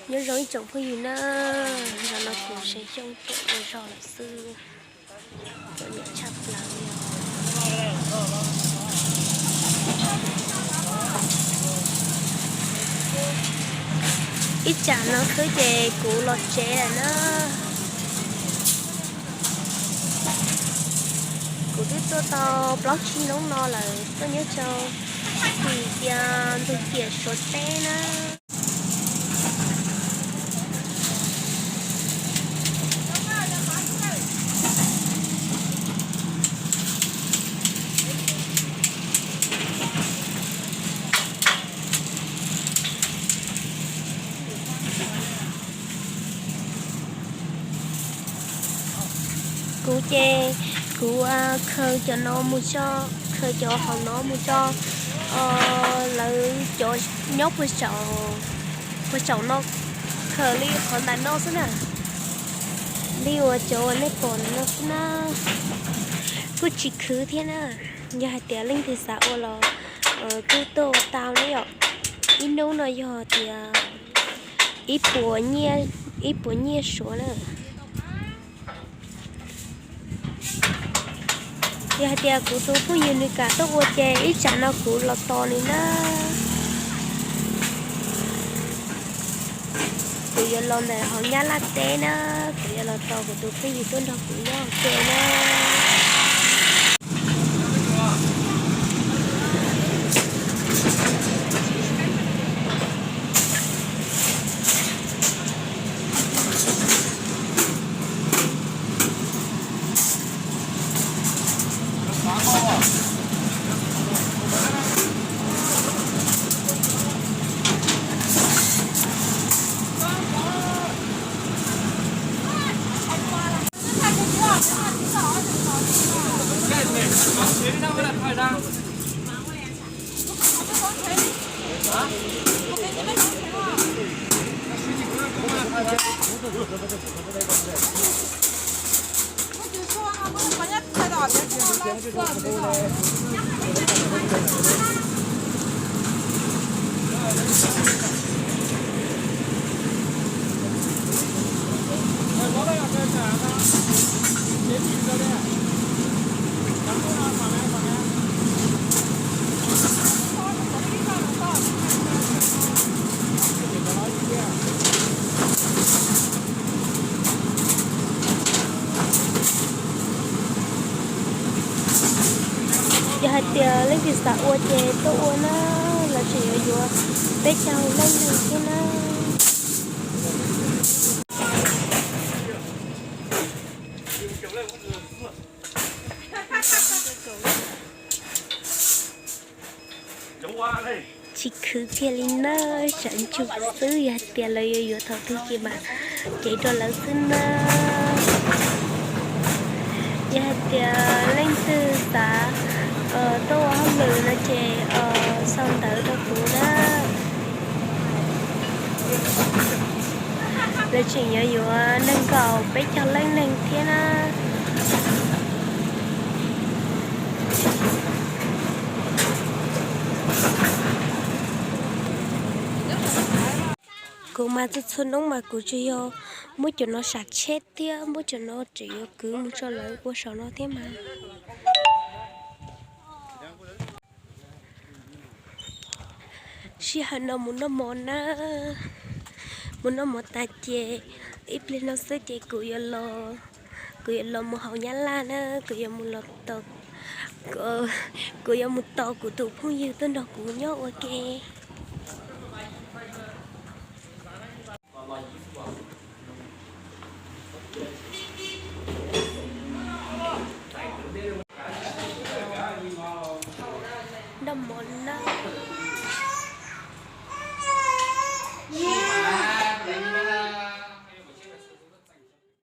Nyob zoo ib tsoom phooj ywg na, zaum no kuv Xeev Xyooj tuaj ua zog lawm xwb, txom nyem tshaj plaws li. Ib tsam no xwb ces kuv los tsev lawm na. Kuv twb tuaj tau plaub tsib hnub no lawm, tuaj nyob rau tim tias ntug ciam Suav teb na. Kuv ces kuv khaws cov no mus tso, khaws cov hauv no mus tso lawv cov nyob puag saum no, khaws li qhov ntawm no xwb na. Li uas cov uas nej pom no xwb na, kuj tsis khwv thiab na. Yog hais tias leej twg xav ua los kuj tuaj ua tau na yom. Ib hnub no yog tias ib puas nyiaj Suav na. Yog hais tias kuv tus phooj ywg nws kam tuaj ua ces ib tsam no kuv los tos nws na. Kuv yuav los ntawm hauv Nyab Laj teb na, kuv yuav los tos kuv tus phooj ywg tuaj nrog kuv nyob ua ke na. Yog hais tias leej twg xav ua ces tuaj ua na, lawv tseem yuav yuav peb caug leej neeg thiab na. Tsis khwv kiag li na, sawv ntsug xwb, yog hais tias lawv yuav yuav thaum twg ces mam cev rau lawv xwb na. Yog hais tias leej twg xav tuaj ua hauj lwm no ces sau ntawv rau kuv na. Lawv tseem yuav yuav nees nkaum peb caug leej neeg thiab na. Kuv mas txhua txhua hnub mas kuv tsuas yog muab cov no sam tsheb thiab muab cov no tseem yuav kwv mus rau lawv ua saum no thiab mas. Sij hawm no mus noj mov na, mus noj mov tas ces ib pliag no xwb ces kuv yuav los, kuv yuav los mus hauv Nyab Laj na, kuv yuav mus los tos, kuv yuav mus tos kuv tus phooj ywg tuaj nrog kuv nyob ua ke. Noj mov na.